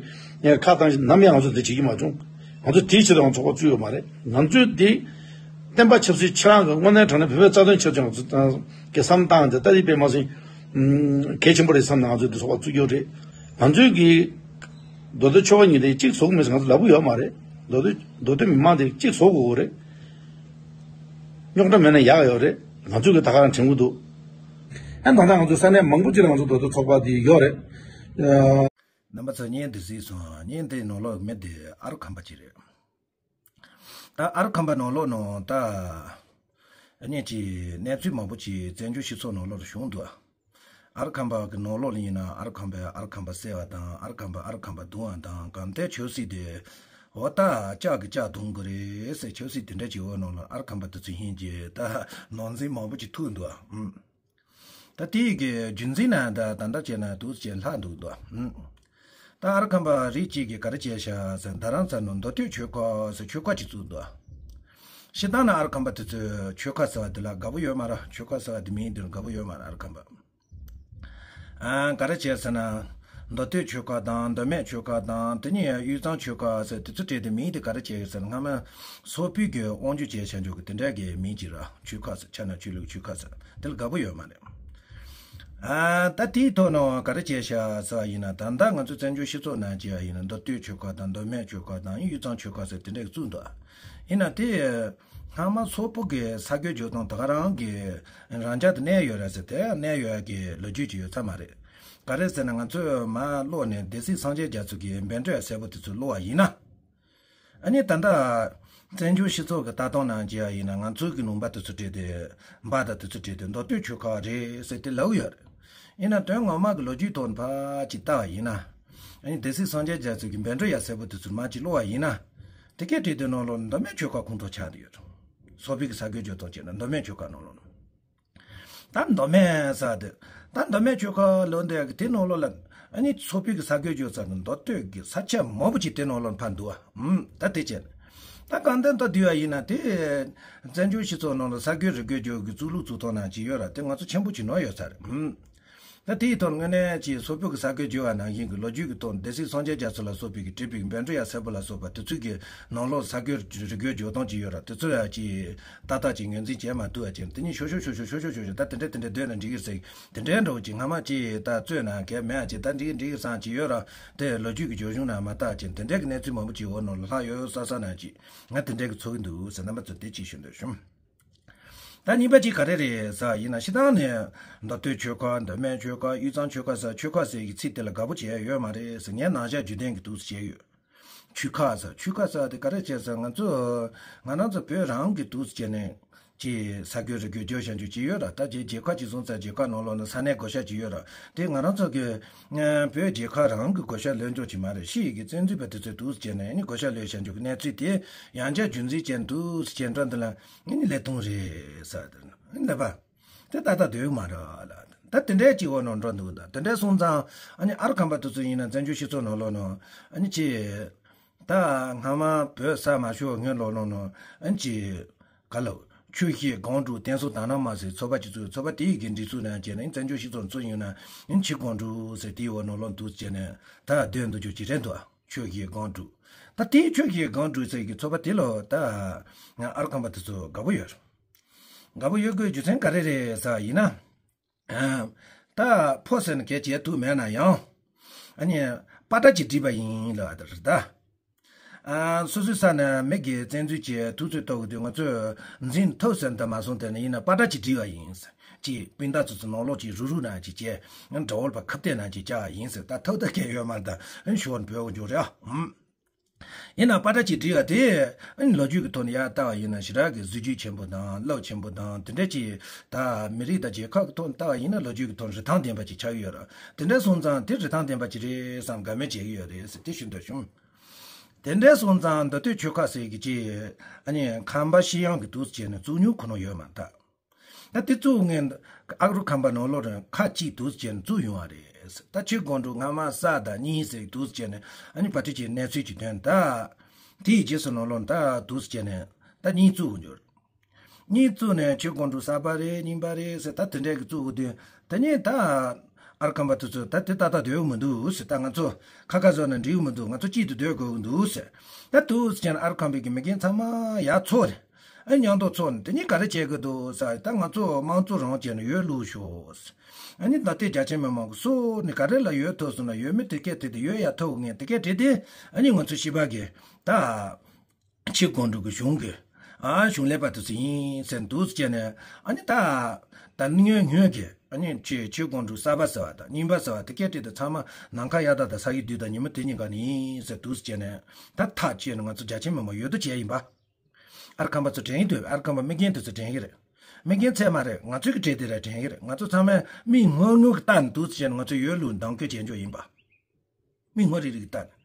ཁ་བཏང་ཞིག་ནམ་ཡང་ང་ཚོ་དེ་བྱེད་ཀྱི་མ་བྱུང་། ང་ཚོ་དེའི་ཆེད་དུ་ང་ཚོ་ཚོགས་པ་བཙུགས་ཡོད་མ་རེད། ང་ཚོས་དེ་བསྟན་པ་ཆབ་སྲིད་ཁྱེད་རང་གི་དངོས་གནས་དྲང་གནས་བོད་པའི་རྩ་དོན་ཆེད་དུ་ང་ཚོ་གི་བསམ་བཏང་དེ་ལྟ་དེ་དཔེ་མ་སྲིད་གལ་ཆེན་པོ་རེད་བསམ་ནས་ང་ཚོས་དེ་ཚོགས་པ་བཙུགས་ཡོད་རེད། ང་ཚོས་གི་མདོ་སྟོད་ཆོལ་ཁ་གཉིས་དེ་གཅིག་བཟོ་གི་མེད་ཟེར་ང་ཚོ་ལབ་གི་ཡོད་མ་རེད། མདོ་སྟོད་མདོ་སྟོད་མི་མང་དེ་གཅིག་བཟོ་དགོས་ཀྱི་རེད། རྙོག་དྲ་མེད་ན་ཡག་ཡོད་རེད། ང་ཚོས་གི་ད་ག་རང་དྲན་གྱི་འདུག་ཨ་ནི་ད་ལྟ་ང་ཚོ་ས་གནས་མང་པོ་ཅིག་ལ་ང་ཚོ་མདོ་སྟོད་ཚོགས་པ་དེ་ཡོད་རེད། རྣམ་པ་ཚོ་བརྙན་འདི་གཟིགས་སོང་། བརྙན་དེའི་ནང་ལོགས་མི་དེ་ཨ་རུ་ཁམས་པ་ཅིག་རེད། ད་ཨ་རུ་ཁམས་པ་ནང་ལོགས་ནང་ད་བརྙན་གྱི་གནས་ཚུལ་མང་པོ་ཅིག་བཙན་བྱོལ་སྤྱི་ཚོགས་ནང་ལོགས་ལ་བྱུང་འདུག་ཨ་རུ་ཁམས་པ་གི་ནང་ལོགས་ལ་ཡིན་ན་ཨ་རུ་ཁམས་པས་ཨ་རུ་ཁམས་པ་བསད་པ་དང་། ཨ་རུ་ཁམས་པས་ཨ་རུ་ཁམས་པ་རྡུང་བ་དང་། གང་ལྟར་ཆབ་སྲིད་དེ་འོ་ད་ལྕགས་ཀྱིས་ལྕགས་རྡུང་དགོས་རེད་ཟེར། ཆབ་སྲིད་དེ་འདྲ་ཅིག་འོག་ནང་ལ་ཨ་རུ་ཁམས་པ་དེ་ཚོ་ཡིན་གྱི་ད་ནང་འཛིང་མང་པོ་ཅིག་ཐུག་འདུག་ཨ། ད་དེའི་གི་རྒྱུ་མཚན་ན་ད་ད་ལྟ་བྱས་ན་འདུག་ཅེས་ལྷག་འདུག་དོ། ཨང་། ད་ཨ་རུ་ཁམས་པ་རིགས་གཅིག་གིས་ག་རེ་བྱས་ཤག་ཟེར། རྡ་རམ་ས་ལ་མདོ་སྟོད་ཆོལ་ཁ་ཟེར་ཆོལ་ཁ་ཅིག་བཙུགས་འདུག་སྤྱིར་བཏང་ན་ཨ་རུ་ཁམས་པ་དེ་ཚོས་ཆོལ་ཁ་ཟེར་བ་དེ་ལ་དགའ་པོ་ཡོད་མ་རེད། ཆོལ་ཁ་ཟེར་བ་དེ་མིང་དེ་ལ་དགའ་པོ་ཡོད་མ་རེད་ཨ་རུ་ཁམས་པ། ཨ། ག་རེ་བྱས་ཟེར་ན། མདོ་སྟོད་ཆོས་ཁ་དང་མདོ་སྨད་ཆོས་ཁ་དང་དེ་ནས་དབུས་གཙང་ཆོས་ཁ་ཟེར་དེ་ཚོ་སྤྲད་དེ་མིང་དེ་ག་རེ་བྱས་ཡོད་ཟེར་ན། སྔ་མ་སོག་པོའི་གི་དབང་སྒྱུར་བྱས་བྱ་འཇོག་གི་དེ་འདྲ་གི་མིང་ཅིག་ར། ཆོས་ཁ་ཟེར་ཆ་ན་ཆོས་ལུགས་ཆོས་ཁ་ཟེར་དེ་ལ་དགའ་པོ་ཡོད་མ་རེད། ཨ་ད་དེའི་ཐོག་ནས་ག་རེ་བྱས་ཤག་ཟེར་བ་ཡིན་ན། ད་ལྟ་ང་ཚོ་བཙན་བྱོལ་སྤྱི་ཚོགས་ནང་བྱས་པ་ཡིན་ན་མདོ་སྟོད་ཆོས་ཁ་དང་མདོ་སྨད་ཆོས་ཁ་དང་དབུས་གཙང་ཆོས་ཁ་ཟེར་དེ་འདྲ་གི་བཙུགས་འདུག། ཡིན་ན་དེ་སྔ་མ་སོག་པོ་གི་ས་རྒོད་འཇོག་སྟངས་ད་ག་རང་གི་རང་འཇགས་དུ་གནས་ཡོད་རེད་ཟེར། དེ་གནས་ཡོད་ཀྱི་ལོ་རྒྱུས་ཅིག་ཡོད་ས་མ་རེད། ག་རེ་ཟེར་ན། ང་ཚོས་མར་ཀློག་ནས་སྡེ་སྲིད་སངས་རྒྱས་རྒྱ་མཚོ་གི་བཻ་ཌཱུརྱ་སྲས་པོ་དེ་ཚོ་ཀློག་པ་ཡིན་ན། ཨ་ནི་ད་ལྟ་བཙན་བྱོལ་སྤྱི་ཚོགས་ཀྱི་ལྟ་སྟངས་ནང་བྱས་པ་ཡིན་ན། ང་ཚོ་གི་ལུང་པ་དེ་ཚོ་སྤྲད་དེ། འབའ་དང་དེ་ཚོ་སྤྲད་དེ་མདོ་སྟོད་ཆོས་ཁ་རེད་ཟེར་དེ་ལབ་ཡོད་རེད། ཡིན་ན་དོན་ངོ་མ་གི་ལོ་རྒྱུས་ཐོག་ནས་ཕར་ཅིག་ལྟ་བ་ཡིན་ན། ཨ་ནི་སྡེ་སྲིད་སངས་རྒྱས་རྒྱ་མཚོ་གི་བཻ་ཌཱུརྱ་སྲས་པོ་དེ་ཚོ་མར་ཅིག་ཀློག་པ་ཡིན་ན། དེ་གའི་སྤྲད་དེ་ནང་ལོགས་ལ་མདོ་སྨད་ཆོས་ཁ་ཁོངས་གཏོགས་ཆགས་བསྡད་ཡོད་རེད། སོག་པོའི་གི་ས་རྒོད་འཇོག་སྟངས་བྱས་ན་མདོ་སྨད་ཆོས་ཁ་ནང་ལོགས་ལ། ད་མདོ་སྨད་ཟེར་དེ། ད་མདོ་སྨད་ཆོས་ཁ་ལབ་འདི་གི་དེ་ནང་ལོགས་ལ། ཨ་ནི་སོག་པོའི་གི་ས་རྒོད་འཇོག་ས་གི་མདོ་སྟོད་ཀྱི་ས་ཆ་མང་པོ་ཅིག་དེ་ནང་ལོགས་ཕར་འདུག་པ། ཨུམ། ད་དེ་བྱས་ན། ད་གང་ལྟར་ད་བསྡུས་པ་ཡིན་ན་དེ། བཙན་བྱོལ་སྤྱི་ཚོགས་ནང་ལ་ས་རྒོད་རི་རྒོད་འཇོག་གི་གཙུག་ལུགས་གཙུག་ཐོག་ནང་ཅིག་ཡོད་ར། དེ་ང་ཚོ་ཆེན་པོ་ཅིག་ནོར་ཡོད་ས་རེད། ཨུམ། ད་དེའི་ཐོག་དངོས་གནས་ཀྱི་སོག་པོའི་གི་ས་རྒོད་འཇོག་པ་ནང་བཞིན་གྱི་ལོ་རྒྱུས་ཀྱི་ཐོག་སྡེ་སྲིད་སངས་རྒྱས་རྒྱ་མཚོ་ལ་སོགས་པའི་གི་བྲིས་པའི་བཻ་ཌཱུརྱ་སྲས་པོ་ལ་སོགས་པ་དེ་ཚོའི་གི་ནང་ལོགས་ས་རྒོད་རི་རྒོད་འཇོག་སྟངས་ཅིག་ཡོད་ར། དེ་ཚོ་ཡ་ཅིག་ཏག་ཏག་ཅིག་ངོས་འཛིན་བྱས་མ་ཐུབ་པ་ཅིག་དེ་ནི་ཤོ་ཤོ་ཤོ་ཤོ་ཤོ་ཤོ་ཤོ་ཤོ་ད་དེ་འདྲ་དེ་འདྲ་སྡོད་ན་འགྲིག་གི་རེད་ཟེར། དེ་འདྲའི་འདྲ་བོ་ཅིག་སྔ་མ་ཅིག་ད་རྩོད་ན་གལ་མེད་ཨ། ཅིག་ད་འགྲིག་འགྲིག་གི་བསམ་ཅིག་ཡོད་ར། དེ་ལོ་རྒྱུས་ཀྱི་རྒྱུ་གཞུང་ནང་མ་བལྟ་ཅིག་དེ་འདྲའི་གི་གནས་ཚུལ་མང་པོ་ཅིག་འོག་ནང་ལ་ལྷག་ཡོད་ཡོད་ས་ས་ན་ཅིག་ང་དེ་འདྲའི་གི་ཚོར་གི་འདུག་ཟེར། རྣམ་པ་ཚོ་དེ་ཅིག་ཞུ་འདོད་བྱུང་། ད་གཉིས་པ་ཅིག་ག་རེ་རེད་ཟེར་བ་ཡིན་ན། སྤྱིར་བཏང་ནས་མདོ་སྟོད་ཆོས་ཁ། མདོ་སྨད་ཆོས་ཁ། དབུས་གཙང་ཆོས་ཁ་ཟེར། ཆོས་ཁ་ཟེར་གྱི་ཚིག་དེ་ལ་དགའ་པོ་བྱས་ཡོད་མ་རེད་ཟེར། ངས་ནང་བཞག་རྒྱུ་ལྡན་གྱི་འདུག་ཟེར་བྱས་ཡོད། ཆོས་ཁ་ཟེར། ཆོས་ཁ་ཟེར་དེ་ག་རེ་བྱས་ཟེར། ང་ཚོ་ང་རང་ཚོ་བོད་རང་གི་འདུག་ཟེར་བྱས་ནས་ཅིག་ས་རྒོད་རི་རྒོད་འཇོག་བྱ་འཇུག་ཅིག་ཡོད་ར། ད་ཅིག་རྒྱལ་ཁབ་ཅིག་བཟུང་ཚར། རྒྱལ་ཁབ་ནང་ལོགས་ན་ས་གནས་བགོ་བཤའ་ཅིག་ཡོད་ར། དེ་ང་རང་ཚོ་གི་ཨ་བོད་རྒྱལ་ཁབ་རང་གི་བགོ་བཤའ་ལོས་འཇོག་ཅིག་མ་རེད། ཕྱི་ཡི་གི་བཙན་འཛུལ་པ་དེ་ཚོས་འདུག་ཟེར་བྱས་ནས་ནི་བགོ་བཤའ་ལོས་བྱ་འཇུག་གི་གནས་ཚུལ་དེ་ཡང་བསྐྱར་རྒྱུན་འཛིན་བྱས་འདུག་ཟེར་བྱས་འགྲོ་འདི་ལ་ནི་ལས་དོན་རེད་ཟེར། དེ་ནི་ལས་པ། དེ་ཏག་ཏག་སྡོད་མ་རེད་ལ། ད་དེ་འདྲའི་ཅིག་འོག་ནང་འགྲོ་འདུག་ད་དེ་འདྲའི་སོང་ཙང་ཨ་ནི་ཨར་ཁམས་པ་དེ་ཚོ་ཡིན་ན་བཙན་བྱོལ་སྤྱི་ཚོགས་ནང་ལོགས་ནང་ཨ་ནི་ཅིག་ད་སྔ་མ་བོད་ས་མ་ཤོར་སྔོན་ལོགས་ནང་ནང་ཨ་ནི་ཅིག་ག་ལ་ཆོས་བཤད་སྒོམ་སྒྲུབ་བསྟན་སྲུང་དག་སྣང་མ་ཟེར་ཚོགས་པ་ཅིག་བཙུགས། ཚོགས་པ་དེའི་གི་སྒྲིག་འཛུགས་ནང་བྱས་ནས་བཙན་བྱོལ་སྤྱི་ཚོགས་ཚུར་ཡོང་ན་ཨ་ནི་ཆོས་སྒོམ་སྒྲུབ་ཟེར་དེའི་འོག་ནང་ལོགས་འདུག་བྱས་ནས་ད་སྡོད་འདུག་རྒྱུ་ཅིག་རེད་འདུག་ཆོས་བཤད་སྒོམ་སྒྲུབ། ད་དེའི་ཆོས་བཤད་སྒོམ་སྒྲུབ་ཟེར་གི་ཚོགས་པ་དེ་ལ་ད་ང་ཨར་ཁམས་པ་དེ་ཚོ་དགའ་པོ་ཡོད། དགའ་པོ་ཡོད་དགོས་རྒྱུ་མཚན་ག་རེ་རེད་ཟེར་བ་ཡིན་ན། ཨ་ད་ཕོ་ཟེར་ནས་སྐད་ཆ་ཐུག་མེད་ན་ཡང་། ཨ་ནི་པ་ཏྲ་ཅིག་བྲིས་པ་ཡིན་ལབ་པ་དེ་རེད་ད། ཨ་སོ་སོའི་ས་ནས་མི་གིས་བཙན་འཛུལ་བྱས་ཐུབ་ཚོད་གཏོང་གི་དུས་ང་ཚོས་འཛིན་ཐུབ་ཟེར་ནས་ད་མ་སོང་། དེ་ནས་ཡིན་ན་པ་ཏྲ་ཅིག་བྲིས་པ་ཡིན་ཟེར། ཅིག་སྤུན་ཟླ་ཚོ་ཚོ་ནང་ལོགས་ཅིག་རུག་རུག་ནང་ཅིག་བྱས། ང་དགྲ་བོ་ལ་ཕར་ཁ་གཏད་ནང་ཅིག་བཅག་ཡིན་ཟེར། ད་ཐུབ་ད་སྐད་ཡོད་མ་རེད། ད་ཨ་ནི་ཞོར་འབོད་འོང་འཇོག་རེད་ཨ། ཨུམ། ཡིན་ན་པ་ཏྲ་ཅིག་བྲིས་པ་དེ་ཨ་ནི་ལོ་རྒྱུས་ཀྱི་ཐོག་ནས་ཡར་བལྟ་བ་ཡིན་ན་ཞེ་དྲག་གི་གཟི་བརྗིད་ཆེན་པོ་དང་རླབས་ཆེན་པོ་དང་དེ་འདྲ་ཅིག་ད་མི་རིགས་དང་རྒྱལ་ཁབ་ཀྱི་ཐོག་ནས་བལྟ་བ་ཡིན་ན་ལོ་རྒྱུས་ཀྱི་ཐོག་ནས་རིན་ཐང་ལྡན་པ་ཅིག་ཆགས་ཀྱི་ཡོད་རེད། དེ་འདྲ་སོང་ཙང་དེ་རིན་ཐང་ལྡན་པ་ཅིག་རེད་བསམ་དགའ་མོས་བྱེད་ཀྱི་ཡོད་རེད་ཟེར་དེ་ཞུ་འདོད་བྱུང་། དེ་འདྲ་སོང་ཙང་མདོ་སྟོད་ཆོལ་ཁ་ཟེར་གྱི་ཅིག་ཨ་ནི་ཁམས་པ་ཤེས་ཡོན་གྱི་འདུག་བྱས་ནས་བཙུགས་མྱོང་ཁོ་ན་ཡོད་མ་རེད་ད། ད་དེ་བཙུགས་ངས་ཨ་རུ་ཁམས་པ་ནང་ལོགས་རང་ཁ་གཅིག་འདུག་བྱས་ནས་བཙུགས་ཡོང་བ་རེད། ད་ཆོས་སྒོམ་སྒྲུབ་སྔ་མ་གསར་དང་གཉིས་ཟེར་འདུག་བྱས་ནས་ཨ་ནི་བ་ཏི་ཅིག་གནས་ཚུལ་ཅིག་ཐོན། ད་དེའི་རྗེས་སུ་ནང་ལོགས་ད་འདུག་བྱས་ནས་ད་གཉིས་བཙུགས་འགྱུར། གཉིས་བཙུགས་ནས་ཆོས་སྒོམ་སྒྲུབ་གསར་པ་རེད་གཉིས་པ་རེད་ཟེར། ད་དེ་འདྲས་ཀྱི་བཙུགས་དུས་དེ་ནས་ད་ཨ་རུ་ཁམས་པ་དེ་ཚོས་ད་དེ་ཏག་ཏག་སྡོད་ཀྱི་མི་འདུག་ཟེར། ད་ང་ཚོ་ཁ་ཁ་བཟོས་ན་འགྲིག་གི་མི་འདུག་ང་ཚོ་གཅིག་ཏུ་སྡོད་དགོས་ཀྱི་འདུག་ཟེར། ད་འདུག་བྱས་ནས་ཨ་རུ་ཁམས་པའི་གི་མི་རྒན་ཚང་མ་ཡར་ཚོགས་རེད། ཨ་མཉམ་དུ་ཚོགས་ནས་དེ་ནས་ག་རེ་བྱེད་དགོས་འདུག་ཟེར། ད་ང་ཚོ་དམངས་གཙོ་རང་བྱས་ནས་འོས་བླུགས་ཤོག་ཟེར། ཨ་ནི་ད་ལྟའི་རྒྱ་ཆེ་མི་མང་གི་སུ་ནི་ག་རེ་ལ་འོས་ཐོབ་སོང་ན་འོས་མི་དེ་སྐད་དེ་དེ་འོས་ཡ་ཐོབ་ངེས་དེ་སྐད་དེ་དེ་ཨ་ནི་ང་ཚོ་ཤི་པ་གི་ད་ཆེ་དགོན་སྒྲུབ་ཀྱི་གཞུང་གི་ཨ་གཞུང་ལས་པ་དེ་ཚོ་ཡིན་ཟེར་འདུག་ཟེར་ནས། ཨ་ནི་ད་ད་ཉོན་ཉོན་གི་ཨ་ནི་ཆེ་ཆེ་དགོན་སྒྲུབ་གསར་པ་ཟེར་བ་དང་གཉིས་པ་ཟེར་བ་དེ་སྐད་དེ་དེ་ཚང་མ་ནམ་མཁའ་གཡའ་དག་དང་ས་ཡི་རྡུལ་དང་ཉི་མ་དེ་གཉིས་ཀ་ནི་ཡིན་ཟེར་འདུག་ཟེར་ནས། ད་ཐག་བཅད་ནས་ང་ཚོ་རྒྱ་ཆེ་མི་མང་འོས་བསྡུ་བྱས་ཡིན་པ། ཨར་ཁམས་པ་ཚོ་དྲན་གྱི་འདུག་ཨར་ཁམས་པ་མི་རྒན་དེ་ཚོ་དྲན་གྱི་རེད། མི་རྒན་ཚད་མ་རེད། ང་ཚོའི་གི་གྲས་དེ་ར་དྲན་གྱི་རེད། ང་ཚོ་ཚང་མས་མིག་སྔོན་སྔོན་གྱི་ལྟ་ནས་འདུག་ཟེར་ནས་ང་ཚོ་འོས་བླུགས་མདང་དགོང་བྱེད་འཇོག་ཡིན་པ། མིག་སྔོན་རིག་རིག་ལྟ་ནས།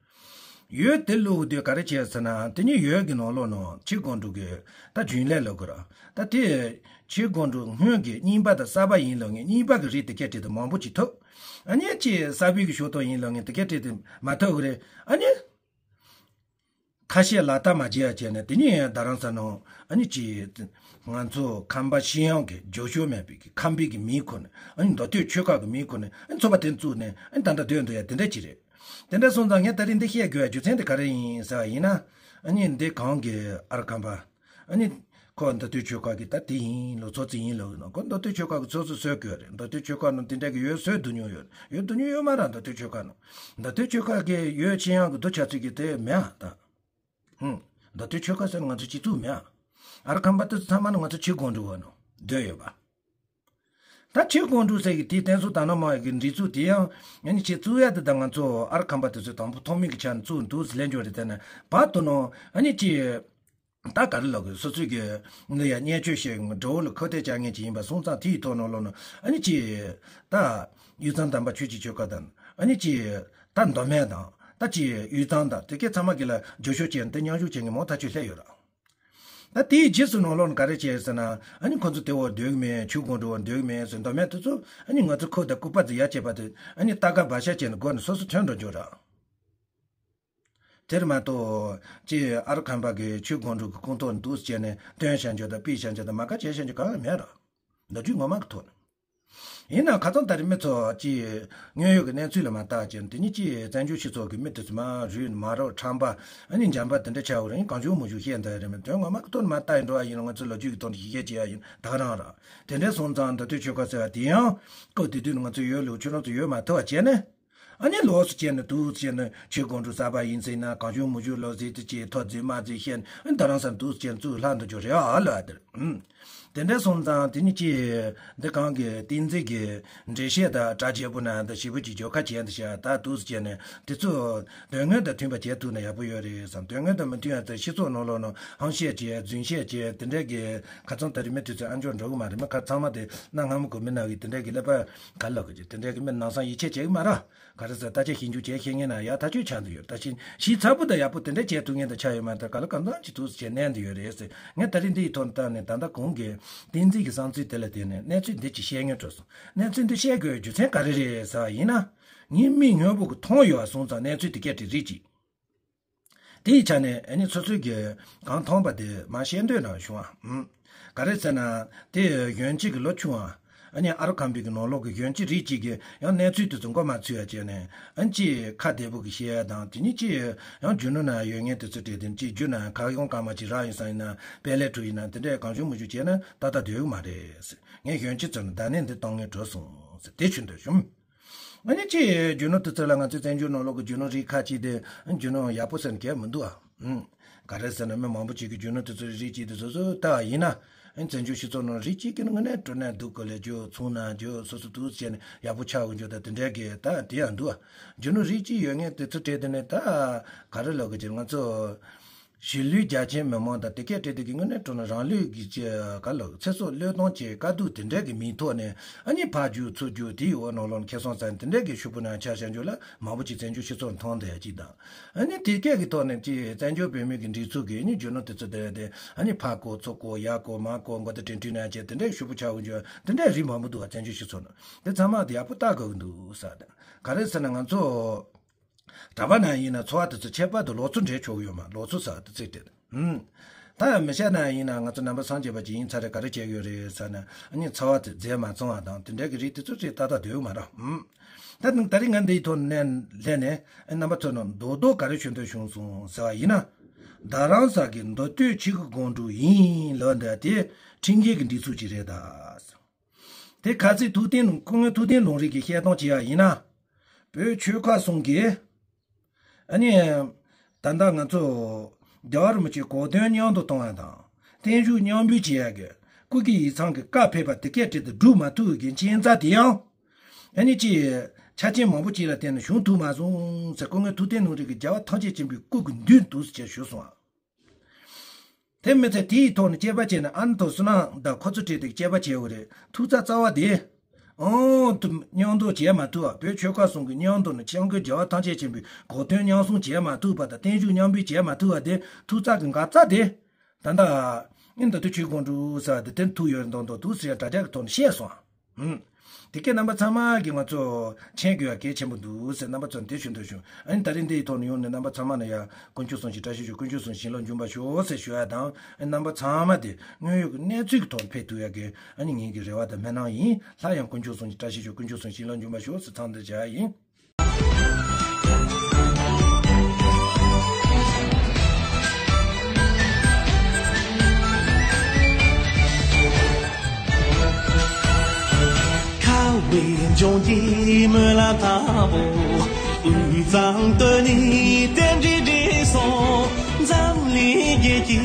འོས་དེ་བླུགས་དུས་ག་རེ་བྱས་ཟེར་ན། དེ་ནས་འོས་ཀྱི་ནང་ལོགས་ནང་ཆེ་དགོན་སྒྲུབ་ཀྱི་ད་རྒྱུན་ལས་ལབ་དགོས་ར། ད་དེ་ཆེ་དགོན་སྒྲུབ་སྔོན་གྱི་རྙིང་པ་དང་གསར་པ་ཡིན་ལབ་ངེས། རྙིང་པ་གི་རིགས་དེ་སྐད་བྲིས་དེ་མང་པོ་ཅིག་ཐོབ། ཨ་ནི་ཅིག་གསར་པའི་གི་ཤོག་ཐོག་ཡིན་ལབ་ངེས་དེ་སྐད་བྲིས་དེ་མ་ཐོབ་གི་རེད། ཨ་ནི། ཁ་བཤད་ལག་བསྟར་མ་བྱས་ཡ་བྱས་ནས་དེ་ནས་རྡ་རམ་ས་ནང་ཨ་ནི་ཅི། ང་ཚོ་ཁམས་པ་ཤེས་ཡོན་གྱི་རྒྱུ་ཤོག་མེད་པའི་གི་ཁམས་པའི་གི་མིང་ཁུར་ནས་ཨ་ནི་མདོ་སྟོད་ཆོལ་ཁ་གི་མིང་ཁུར་ནས་ཨ་ནི་ཚོགས་པ་དེ་བཙུགས་ནས་ཨ་ནི་ད་ལྟ་སྡོད་འདུག་ཡ་དེ་འདྲ་ཅིག་རེད། དེ་འདྲ་སོང་ཙང་ངས་ད་རིང་འདི་བཤད་དགོས་ཡ་རྒྱུ་མཚན་དེ་ག་རེ་ཡིན་ཟེར་བ་ཡིན་ན། ཨ་ནི་འདི་གང་གི་ཨར་ཁམས་པ། ཨ་ནི་ཁོ་མདོ་སྟོད་ཆོལ་ཁ་གི་ད་དེ་ཡིན་ལོ་ཚོ་ཙི་ཡིན་ལོ་ནོ་ཁོ་མདོ་སྟོད་ཆོལ་ཁ་གི་ཚོགས་གཙོ་བཟོས་དགོས་རེད། མདོ་སྟོད་ཆོལ་ཁ་ནང་དེ་འདྲ་གི་ཡོད་བཟོས་བསྡུ་མྱོང་ཡོད་ཡོད་བསྡུ་མྱོང་ཡོད་མ་རེད། མདོ་སྟོད་ཆོལ་ཁ་ནང་མདོ་སྟོད་ཆོལ་ཁ་གི་ཡོད་ཆེ་ཡང་གི་རྡོ་ཆ་ཚིག་གི་དེ་མེད་ཨ་ད། ཧུམ། མདོ་སྟོད་ཆོལ་ཁ་ཟེར་ང་ཚོ་སྤྱི་ཚོགས་མེད་ཨ། ཨར་ཁམས་པ་དེ་ཚོ་ཚང་མ་ནི་ང་ཚོ་ཆོས་སྒང་དྲུག་པ་ནང་སྡོད་ཡོད་པ། ད་ཆོས་སྒང་དྲུག་ཟེར་གི་དེའི་བསྟན་སྲུང་དར་ནག་དམར་གི་སྒྲིག་འཛུགས་དེ་ཡང་ཨ་ནི་ཆེ་བཙུགས་ཡ་དེ་ད་ང་ཚོ་ཨར་ཁམས་པ་དེ་ཚོས་དང་པོ་ཐོག་མའི་གི་ཆ་ནས་བཙུགས་འདུག་ཟེར་ལན་འཇོག་རེད། དེ་ནས་བར་དུ་ནང་ཨ་ནི་ཅི། ད་ག་རེ་ལབ་དགོས། སོ་སོའི་གི་འདི་ཡ་བརྙས་བཅོས་བྱེད་འགྲོ་བོ་ལ་ཁོ་ཐེ་བཅའ་ངན་ཅིག་ཡིན་པ་སོང་ཙང་དེའི་ཐོག་ནང་ལོགས་ནང་ཨ་ནི་ཅི། ད་དབུས་གཙང་དམ་པ་ཆོས་ཀྱི་ཆོལ་ཁ་དང་ཨ་ནི་ཅི། ད་མདོ་སྨད་དང་ད་ཅི་དབུས་གཙང་དང་དེ་གའི་ཚང་མ་གི་ལ་རྒྱབ་སྐྱོར་བྱས་ནས་དེ་མཉམ་ཞུགས་བྱེད་མཁན་མང་ཐག་ཆོད་སླེབས་ཡོད་ར། ད་དེའི་རྗེས་སུ་ནང་ལོགས་ནས་ག་རེ་བྱས་ཟེར་ན་ཨ་ནི་ཁོ་ཚོ་དེ་འོག་སྡོད་གི་མེད། ཆོས་སྒང་དྲུག་པ་སྡོད་གི་མེད་ཟེར། མདོ་སྨད་དེ་ཚོ་ཨ་ནི་ང་ཚོ་ཁོ་དང་སྐུ་པར་ཟེར་ཡ་བྱས་པ་དེ་ཨ་ནི་རྟ་ཁ་སྦ་ཤ་བྱས་ནས་སྒོ་ནས་སོ་སོ་ཐོན་འགྲོ་རྒྱུ་ར། དེར་མ་གཏོགས་ཅི་ཨར་ཁམས་པ་གི་ཆོས་སྒང་དྲུག་གི་ཁོངས་གཏོགས་འདུག་ཟེར་ནས་སྟོན་བྱ་རྒྱུ་དང་སྤེལ་བྱ་རྒྱུ་དང་མ་དགའ་བྱས་བྱ་རྒྱུ་གང་ཡང་མེད་ར། མདོ་རྒྱུད་ངོ་མ་གི་ཐོག་ནས། ཡིན་ན་ཁ་སང་ད་རེས་མི་ཚོ་ཅི་དངོས་ཡོད་ཀྱི་གནས་ཚུལ་ལ་མ་བལྟ་བྱས་དེ་ཉིད་ཀྱི་བཙན་བྱོལ་སྤྱི་ཚོགས་ཀྱི་མི་དེ་ཚོ་མ་རུལ་མ་རོ་ཁྲམ་པ་ཨ་ནི་འཇམ་པ་དེ་འདྲ་ཆགས་ཡོད་རེད། གང་བྱུང་མང་བྱུང་བཤད་འདོད་རེད། མི་དོན་ངོ་མ་གི་ཐོག་ནས་མ་བལྟ་ཡིན་འགྲོ་བ་ཡིན་ན་ང་ཚོ་ལོ་རྒྱུས་ཀྱི་ཐོག་ནས་ཞིབ་བཤེར་བྱེད་ཡ་ཡིན་ད་ག་རང་ར། དེ་འདྲ་སོང་ཙང་མདོ་སྟོད་ཆོལ་ཁ་ཟེར་བ་དེ་ཡང་སྐབས་དེ་དུས་ནས་ང་ཚོ་ཡོད་ལུགས་ཁྱོད་རང་ཚོ་ཡོད་མ་ཐུབ་པ་བྱས་ནས། ཨ་ནི་ལོགས་སུ་བྱས་ནས་འདུག་བྱས་ནས་ཆོས་སྒང་དྲུག་གསར་པ་ཡིན་ཟེར་ན་གང་བྱུང་མང་བྱུང་ལོ་ཟེར་དུ་བྱས་ཐོ་རྫུས་མ་རྫུས་བཤད་ཨ་ནི་རྡ་རམ་ས་འདུག་བྱས་ནས་བཙུགས་ལྷག་འདུག་ཅོ་རེད་ཨ་ལོ་ཨ་དེར། ཨུམ། དེ་འདྲ་སོང་ཙང་དེ་ནི་ཅི། འདི་གང་གི་བསྟན་འཛིན་གྱི་འགྲེལ་བཤད་དང་གྲ་རྒྱས་པོ་ན་འདི་ཞིབ་པོ་ཅིག་བརྗོད་ཁ་བྱས་འདི་བྱ་ད་འདུག་བྱས་ནས་དེ་ཚོ་དོན་དངོས་དང་མཐུན་པ་བྱེད་ཐུབ་ན་ཡག་པོ་ཡོད་རེད་བསམ། དོན་དངོས་དང་མི་མཐུན་ཡ་ཚོ་སྤྱི་ཚོགས་ནང་ལོགས་ནང་ཧམ་བཤད་བྱས་རྫུན་བཤད་བྱས་དེ་འདྲ་གི་ཁ་ཚང་ད་རེས་མི་དེ་ཚོ་ཨ་འཇོག་འགྲོ་གི་མ་རེད། མི་ཁ་ཚང་མ་དེ་གནའ་སྔ་མོ་གོ་མི་ན་གི་དེ་འདྲ་གི་ཀླད་པ། ག་ལབ་གི་དེ་འདྲ་གི་མི་ནང་སང་ཡིད་ཆེས་བྱེད་གི་མ་ར། ག་རེ་ཟེར་ད་ཆ་ཞིབ་འཇུག་བྱེད་ཤེས་མཁན་ན་ཡག་ཐག་ཆོད་ཆགས་འདུག་ཡོད། ད་ཕྱིན་ཞིབ་ཚགས་པོ་དང་ཡག་པོ་དེ་འདྲ་བྱེད་ཐུབ་མཁན་དང་ཆགས་ཡོད་མ་ད་ག་ལ་གང་འཚམ་ཅིག་ཐུགས་སུ་བྱེད་གནས་འདི་ཡོད་རེད་ཟེར། ངས་ད་རིང་འདི་ཡི་ཐོག་ནས་བལྟས་ནས་ད་ལྟ་གོང་གི་བསྟན་འཛིན་གྱི་བསམ་ཚུལ་དེ་ལ་བརྟེན་ནས་གནས་ཚུལ་འདི་ཅིག་བཤད་སྙིང་བྲོ་སོང་། གནས་ཚུལ་འདི་བཤད་དགོས་རྒྱུ་མཚན་ག་རེ་རེད་ཟེར་བ་ཡིན་ན། ངའི་མིག་སྔོན་པོ་གི་མཐོང་ཡོད་པ་སོང་ཙང་གནས་ཚུལ་དེ་སྐད་དེ་རིགས་གཅིག་དེའི་ཆ་ནས་ཨ་ནི་སོ་སོའི་གི་གང་མཐོང་པ་དེ་མ་བཤད་འདོད་ན་བྱུང་བ། ཨུམ། ག་རེ་ཟེར་ན། དེ་གཞོན་སྐྱེས་ཀྱི་ལོ་ཆུང་བ། ཨ་ནི་ཨ་རོ་ཁམས་པའི་གི་ནང་ལོགས་ཀྱི་གཞོན་སྐྱེས་རིགས་གཅིག་གིས་ཡང་གནས་ཚུལ་དེ་ཚོ་མགོ་མ་ཚོས་ཡ་བྱས་ནས་ཨ་ནི་ཅིག་ཁ་བདེ་པོ་གི་བཤད་ཡ་དང་དེ་ཉིད་ཅིག་ཡང་རྒྱུ་ནོར་ན་ཡོད་ངེས་དེ་ཚོ་སྤྲད་དེ་ཅིག་རྒྱུ་ན་ཁ་གཡོང་སྐར་མ་ཅིག་རག་ཡིན་ས་ཡིན་ན་དཔལ་ལས་གྲུ་ཡིན་ན་དེ་འདྲས་གང་བྱུང་མི་བྱུང་བྱས་ན་ཏག་ཏག་སྡོད་གི་མ་རེད། ངས་གཞོན་སྐྱེས་ཚོ་ལ་བརྡ་གནས་འདི་གཏོང་ངེས་འགྲོ་སོང་ཟེར་དེ་ཆུ་འདོད་བྱུང་། ཨ་ནི་ཅི་རྒྱུ་ནོར་དེ་ཚོ་ལ་ང་ཚོའི་བཙན་བྱོལ་ནང་ལོགས་ཀྱི་རྒྱུ་ནོར་རིགས་ཁག་ཅིག་དེ་རྒྱུ་ནོར་ཡག་པོ་ཟེར་ནས་གལ་མི་འདུག་ཨ། ཨུམ། ག་རེ་ཟེར་ན་མི་མང་པོ་ཅིག་གི་རྒྱུ་ནོར་དེ་ཚོའི་རིགས་གཅིག་དེ་སོ་སོ་ལྟ་བ་ཡིན་ན། ཨ་ནི་བཙན་བྱོལ་སྤྱི་ཚོགས་ནང་རིགས་གཅིག་གི་ནང་ནས་སྤྲོ་ན་སྡུག་གི་ལས་རྒྱུ་ཚུང་ན་རྒྱུ་སོ་སོ་འདུག་བྱས་ནས་ཡག་པོ་ཆགས་དགོས་རྒྱུ་དང་དེ་འདྲའི་གི་ད་དེ་ཡང་འདུག་ཨ། རྒྱུ་ནོར་རིགས་གཅིག་ཡོད་ངེས་དེ་ཚོ་སྤྲད་དེ་ནས་ད་ག་རེ་ལབ་དགོས་ཀྱི་ང་ཚོ། གཞིས་ལུས་རྒྱ་ཆེན་མི་མང་དང་དེ་སྐད་བྲིས་དེ་གི་དངོས་གནས་དྲང་གནས་རང་ལུས་ཀྱི་ཅི་ག་ལ་ཚེ་སྲོག་བློས་གཏོང་བྱེད་དཀའ་སྡུག་དེ་འདྲ་གི་མིང་ཐོག་ནས་ཨ་ནི་ཕར་རྒྱུག་ཚུར་རྒྱུག་དེའི་འོག་ནང་ལོགས་ཁེ་བཟང་བཙལ་དེ་འདྲ་གི་ཤུགས་པོ་ནང་ཆ་བཞག་རྒྱུ་ལ་མང་པོ་ཅིག་བཙན་བྱོལ་སྤྱི་ཚོགས་མཐོང་བསྡད་ཡ་ཅིག་དང་། ཨ་ནི་དེ་སྐད་ཀྱི་ཐོག་ནས་ཅི་བཙན་བྱོལ་བོད་མི་གི་སྒྲིག་འཛུགས་ཀྱི་ཨ་ནི་རྒྱུ་ནོར་དེ་ཚོ་དེ་དེ་ཨ་ནི་ཕར་བཀོག་ཚུར་བཀོག་ཡར་བཀོག་མར་བཀོག་མགོ་དེ་དྲན་དྲན་ན་བྱས་དེ་འདྲའི་ཤུགས་པོ་ཆགས་འོང་རྒྱུ་དེ་འདྲའི་རིགས་མང་པོ་འདུག་བ། བཙན་བྱོལ་སྤྱི་ཚོགས་ནང་དེ་ཚང་མ་དེ་ཡག་པོ་ལྟ་དགོས་ཀྱི་འདུག་ས་དང་། ག་རེ་ཟེར་ན་ང་ཚོ། གྲྭ་པ་ན་ཡིན་ན་འཚོ་བ་དེ་ཚོ་ཁྱད་པར་དུ་ལོག་འཚོ་འདྲེས་ཆོག་གི་ཡོད་མ་ལོག་འཚོ་ཟེར་བ་དེ་ཚིག་དེ། ཧུམ། ད་མི་ཤ་ན་ཡིན་ན་ང་ཚོ་ནང་པ་སངས་རྒྱས་པ་ཅིག་ཡིན་ཚར་རེ་ག་རེ་བྱེད་ཀྱི་ཡོད་རེད་ཟེར་ན་ཨ་ནི་འཚོ་བ་དེ་རྫས་མ་བཙོང་བ་དང་དེ་འདྲ་གི་རིགས་དེ་ཚོ་ཅིག་ཏག་ཏག་སྡོད་ཀྱི་མ་རེད། ཧུམ། ད་ད་རིང་ང་འདིའི་ཐོག་ནས་སླེབས་ནས་ཨ་རྣམ་པ་ཚོ་ནང་རྡོག་རྡོག་ག་རེ་ཞུ་འདོད་བྱུང་སོང་ཟེར་བ་ཡིན་ན། རྡ་རམ་ས་གི་མདོ་སྟོད་ཆོལ་ཁའི་སྒང་དྲུག་ཡིན་ལབ་འདི་དེ་ཁྲིམས་འགལ་གྱི་སྒྲིག་འཛུགས་ཅིག་རེད་ད། དེ་ཁ་ཚིག་ཐུབ་བསྟན་སྐུ་ངོ་ཐུབ་བསྟན་ལུང་རིགས་ཀྱིས་བཤད་སྟངས་བྱས་པ་ཡིན་ན། བོད་ཆོལ་ཁ་གསུམ་གྱིས། ཨ་ནི། ད་ལྟ་ང་ཚོ། རྒྱལ་བ་རིན་པོ་ཆེའི་གོ་སྟོན་མཉམ་དུ་གཏོང་བ་དང་། བརྟན་བཞུགས་མཉམ་འབུལ་བྱེད་ཡ་གི། སྐུ་སྒེར་ཡིག་ཚང་གི་བཀའ་ཕེབས་པ་དེ་སྐད་བྲིས་ཏེ་སྒྲུབ་མ་ཐུབ་པའི་རྐྱེན་རྩ་དེ་ཡང་། ཨ་ནི་ཅི། ཆ་རྐྱེན་མང་པོ་ཅིག་ལ་བརྟེན་ནས་བྱུང་ཐུབ་མ་སོང་ཟེར་སྐུ་ངོ་ཐུབ་བསྟན་ལུང་རིགས་ཀྱིས་རྒྱལ་བ་ཐམས་ཅད་མཁྱེན་པའི་སྐུ་གི་མདུན་དུ་ཟེར་ཞུས་སོང་ཨ། དེ་མི་ཚད་དེའི་ཐོག་ནས་དཔྱད་པ་བྱས་ནས་ཨ་ནི་ཐོག་བསོད་ནམས་དང་ཁོ་ཚོ་བྲིས་ཏེ་དཔྱད་པ་བྱས་ཡོད་རེད། ཐུགས་རྩ་རྩ་བ་དེ། ཨང་དུ་མཉམ་དུ་བྱས་མ་ཐུབ་པ་བོད་ཆོལ་ཁ་གསུམ་གྱི་མཉམ་དུ་ནས་སྐྱབས་མགོན་རྒྱལ་བ་ཐམས་ཅད་མཁྱེན་པའི་གོ་སྟོན་མཉམ་སྲུང་བྱས་མ་ཐུབ་པ་དང་བརྟན་བཞུགས་མཉམ་འབུལ་བྱས་མ་ཐུབ་པ་དེ་ཐུགས་རྩ་གི་འགག་རྩ་དེ། ད་ལྟ་ཨིན་ད་དུ་ཆོས་སྒང་དྲུག་ཟེར་བ་དེ་དེར་ཐུག་ཡོད་རེད་མདོག་མདོག་འདུག་ཟེར་དྲ་རྒྱ་གི་ཐོག་ནས་བཤད་སོང་ཨ། ཨུམ། དེ་གས་རྣམ་པ་ཚང་མ་གིས་ང་ཚོ་མཁྱེན་དགོས་ཡ་གལ་ཆེན་པོ་འདུག་ཟེར་རྣམ་པ་ཚོར་འདི་ཞུ་འདོད་བྱུང་། ཨ་ནི་ད་རིང་འདི་ཡི་ཐོག་ནས་ཡོང་ནས་རྣམ་པ་ཚང་མ་ལ་ཡ་དཀོན་མཆོག་གསུམ་གྱི་བཀྲ་ཤིས་ཤོག་དཀོན་མཆོག་གསུམ་བྱིན་རླབས་འབྱུང་བར་ཤོག་ཟེར་ཞུ་ཡ་དང་། ཨ་ནི་རྣམ་པ་ཚང་མ་དེ་དངོས་ཡོད་ཀྱི་གནས་ཚུལ་གྱི་ཐོག་ཕེབས་ཐུབ་ཡ་གི་ཨ་ནི་ངེད་ཀྱི་རེ་བ་དང་སྨོན་ལམ་ཡིན། སླར་ཡང་དཀོན་མཆོག་གསུམ་གྱི་བཀྲ་ཤིས་ཤོག་དཀོན་མཆོག་གསུམ་བྱིན་རླབས་འབྱུང་བར་ཤོག་ཟེར་མཚམས་འདིར་བཞག་ཡ་ཡིན། ཁ་བའི་ལྗོངས་ཀྱི་སྨོན་ལམ་དང་པོ། དབུས་གཙང་སྟོད་ནས་རྟེན་འབྲེལ་འགྲིག་སོང་། འཛམ་གླིང་རྒྱལ་གྱི་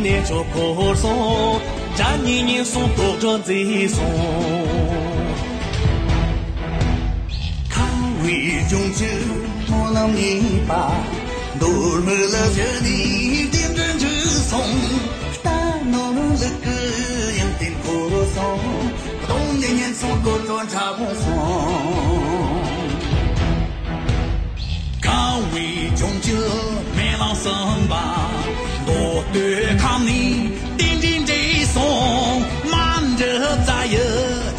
གནས་མཆོག་བོར་སོང་། དགྲ་གཉེན་ཉེན་སོང་། དོག་སྒྲོན་འཛིན་སོང་། ཁ་བའི་ལྗོངས་ཀྱི་སྨོན་ལམ་གཉིས་པ། མདོ་སྨད་ལ་བཞུགས་ནས་རྟེན་འབྲེལ་འགྲིག་སོང་། རྟ་ནོར་ལུག་གི་ཡོན་ཏན་བོར་སོང་། གདོང་ནས་ཉེན་སོང་། དོག་སྒྲོན་ཁྲ་བོ་སོང་། ཁ་བའི་ལྗོངས་ཀྱི་སྨོན་ལམ་གསུམ་པ། མདོ་སྟོད་ཁམས་ནས་རྟེན་འབྲེལ་འགྲིག་སོང་། མ་འདྲི་རྩ་ཡི་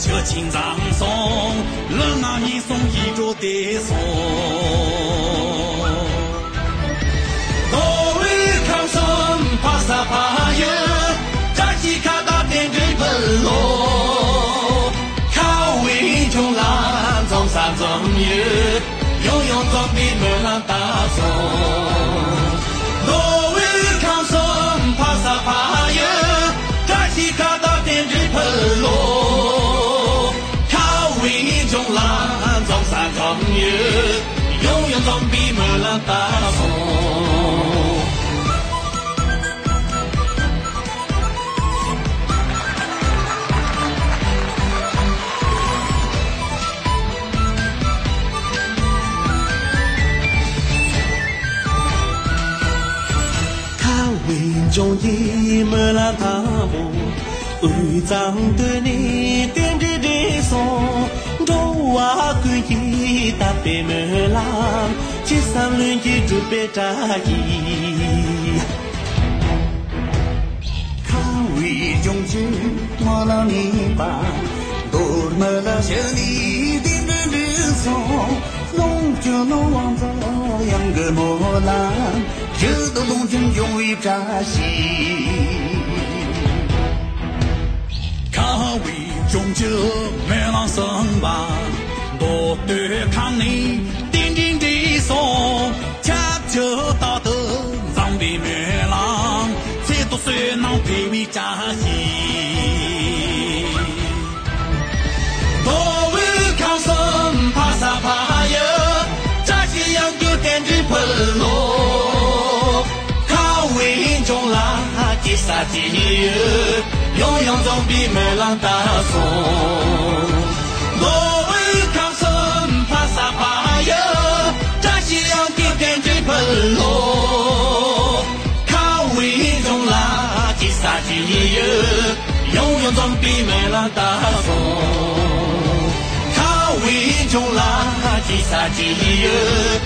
ཆུ་ཆེན་འཛོམས་སོང་། ལུས་ངག་ཉེན་སོང་། ཡིད་འགྲོ་བདེ་སོང་། མདོ་དབུས་ཁམས་གསུམ་ཕ་ས་ཕ་ཡུལ། བཀྲ་ཤིས་ཁ་བཏགས་རྟེན་འབྲེལ་འཕུར་ལོ། ཁ་བའི་ལྗོངས་ལ་འཛོམས་ས་འཛོམས་ཡུལ། ཡང་ཡང་འཛོམས་པའི་སྨོན་ལམ་བཏབ་སོང་། མདོ་དབུས་ཁམས་གསུམ་ཕ་ས་ཕ་ཡུལ། བཀྲ་ཤིས་ཁ་བཏགས་རྟེན་འབྲེལ་འཕུར་ལོ། ཁ་བའི་ལྗོངས་ལ་འཛོམས་ས་འཛོམས་ཡུལ། ཡང་ཡང་འཛོམས་པའི་སྨོན་ལམ་བཏབ་སོང་། ཁ་བའི་ལྗོངས་ཀྱི་སྨོན་ལམ་དང་པོ། དབུས་གཙང་སྟོད་ནས་རྟེན་འབྲེལ་འགྲིག་སོང་། འགྲོ་བ་ཀུན་གྱི་དད་པའི་སྨོན་ལམ། ཅི་བསམ་ལྷུན་གྱིས་འགྲུབ་པའི་བཀྲ་ཤིས། ཁ་བའི་ལྗོངས་ཀྱི་སྨོན་ལམ་གཉིས་པ། མདོ་སྨད་ལ་བཞུགས་ནས་རྟེན་འབྲེལ་འགྲིག་སོང་། ལོངས་སྤྱོད་ནོར་དབང་ཚོ་ཡོངས་ཀྱི་སྨོན་ལམ། ཡུལ་དུ་ལོངས་སྤྱོད་འབྱུང་བའི་བཀྲ་ཤིས། ཁ་བའི་ལྗོངས་ཀྱི་སྨོན་ལམ་གསུམ་པ། མདོ་སྟོད་ཁམས་ནས་རྟེན་འབྲེལ་འགྲིག་སོང་། ཁྱབ་བརྒྱ་རྟག་ཏུ་འཛོམས་པའི་སྨོན་ལམ། ཚེ་ཐུབ་བསོད་ནམས་འཕེལ་བའི་བཀྲ་ཤིས། མདོ་དབུས་ཁམས་གསུམ་ཕ་ས་ཕ་ཡུལ། བཀྲ་ཤིས་གཡང་རྒྱུད་རྟེན་འབྲེལ་འཕུར་ལོ། ཁ་བའི་ལྗོངས་ལ་སྐྱེ་ས་སྐྱེ་ཡུལ། ཡང་ཡང་འཛོམས་པའི་སྨོན་ལམ་བཏབ་སོང་། མདོ་དབུས་ཁམས་གསུམ་ཕ་ས་ཕ་ཡུལ། བཀྲ་ཤིས་གཡང་རྒྱུད་རྟེན་འབྲེལ་འཕུར་ལོ། ཁ་བའི་ལྗོངས་ལ་སྐྱེ་ས་སྐྱེ་ཡུལ། ཡང་ཡང་འཛོམས་པའི་སྨོན་ལམ་བཏབ་སོང་། ཁ་བའི་ལྗོངས་ལ་སྐྱེ་ས་སྐྱེ་ཡུལ།